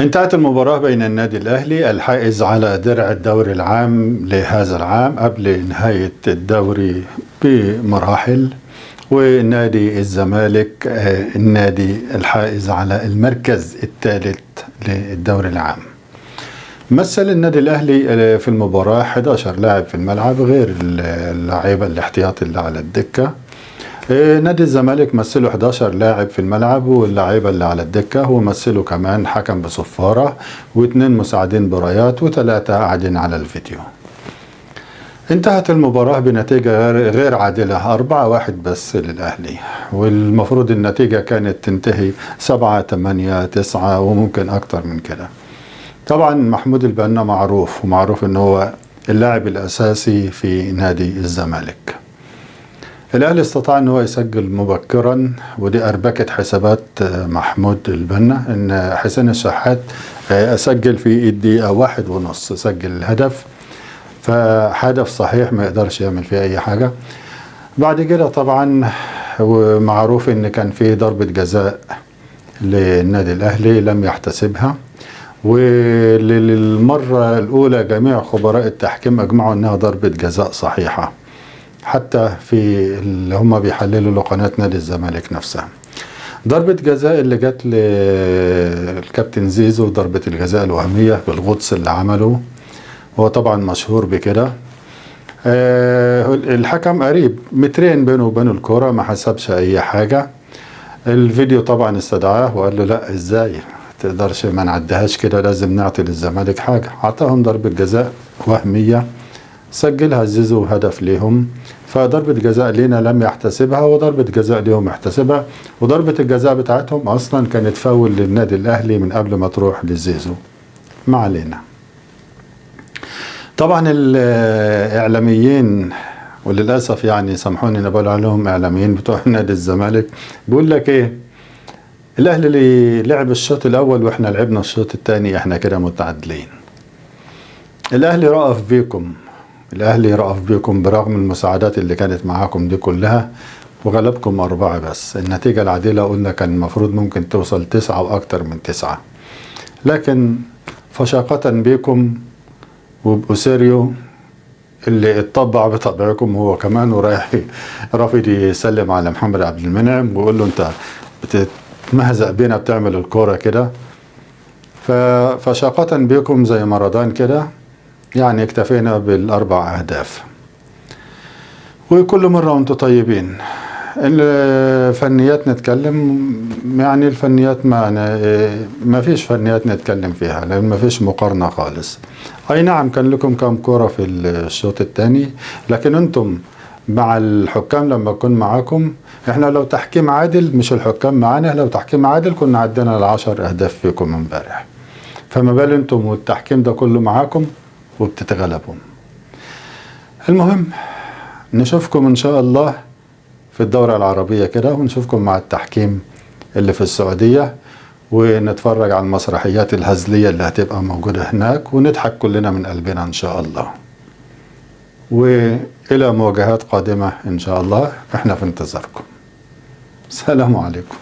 انتهت المباراة بين النادي الأهلي الحائز على درع الدوري العام لهذا العام قبل نهاية الدوري بمراحل، ونادي الزمالك النادي الحائز على المركز الثالث للدوري العام. مثل النادي الأهلي في المباراة 11 لاعب في الملعب غير اللاعيبة الاحتياطي اللي على الدكة. نادي الزمالك مثله 11 لاعب في الملعب واللاعيبه اللي على الدكة، ومثله كمان حكم بصفاره واثنين مساعدين برايات وثلاثة قاعدين على الفيديو. انتهت المباراة بنتيجة غير عادلة 4-1 بس للأهلي، والمفروض النتيجة كانت تنتهي 7 8 9 وممكن أكتر من كده. طبعا محمود البنا معروف، ومعروف ان هو اللاعب الأساسي في نادي الزمالك. الأهلي استطاع ان هو يسجل مبكرا، ودي أربكت حسابات محمود البنا، ان حسين الشحات سجل في الدقيقة 1.5 سجل الهدف، فهدف صحيح ما يقدرش يعمل فيه اي حاجة. بعد كده طبعا ومعروف ان كان في ضربة جزاء للنادي الأهلي لم يحتسبها، وللمرة الأولى جميع خبراء التحكيم أجمعوا انها ضربة جزاء صحيحة، حتى في اللي هم بيحللوا لقناة نادي الزمالك نفسها. ضربة جزاء اللي جت للكابتن زيزو، ضربة الجزاء الوهمية بالغطس اللي عمله، هو طبعا مشهور بكده. الحكم قريب مترين بينه وبين الكرة، ما حسبش اي حاجة. الفيديو طبعا استدعاه وقال له لا ازاي تقدرش ما نعديهاش كده، لازم نعطي للزمالك حاجة. عطاهم ضربة جزاء وهمية سجلها زيزو هدف ليهم، فضربة جزاء لينا لم يحتسبها وضربة جزاء ليهم احتسبها، وضربة الجزاء بتاعتهم اصلا كانت فاول للنادي الاهلي من قبل ما تروح لزيزو. ما علينا. طبعا الاعلاميين، وللاسف يعني سامحوني انا بقول عليهم اعلاميين بتوع نادي الزمالك، بيقول لك ايه، الاهلي اللي لعب الشوط الاول واحنا لعبنا الشوط الثاني، احنا كده متعادلين. الاهلي رأف بيكم، الاهلي رأف بيكم برغم المساعدات اللي كانت معاكم دي كلها، وغلبكم 4 بس. النتيجة العادلة قلنا كان المفروض ممكن توصل 9 واكتر من 9، لكن فشاقة بيكم وبأوسيريو اللي اتطبع بطبعكم هو كمان، ورايح رافض يسلم على محمد عبد المنعم ويقول له انت بتتمهزق بينا بتعمل الكورة كده. فشاقة بيكم زي مارادان كده، يعني اكتفينا بال4 أهداف. وكل مرة وانتم طيبين. الفنيات نتكلم، يعني الفنيات ما فيش فنيات نتكلم فيها لأن ما فيش مقارنة خالص. أي نعم كان لكم كام كورة في الشوط الثاني، لكن انتم مع الحكام لما كن معاكم، احنا لو تحكيم عادل مش الحكام معانا، لو تحكيم عادل كنا عدينا 10 أهداف فيكم امبارح، فما بال انتم والتحكيم ده كله معاكم وبتتغلبوا. المهم نشوفكم ان شاء الله في الدورة العربية كده، ونشوفكم مع التحكيم اللي في السعودية، ونتفرج على المسرحيات الهزلية اللي هتبقى موجودة هناك، ونضحك كلنا من قلبنا إن شاء الله. وإلى مواجهات قادمة إن شاء الله، إحنا في انتظاركم. سلام عليكم.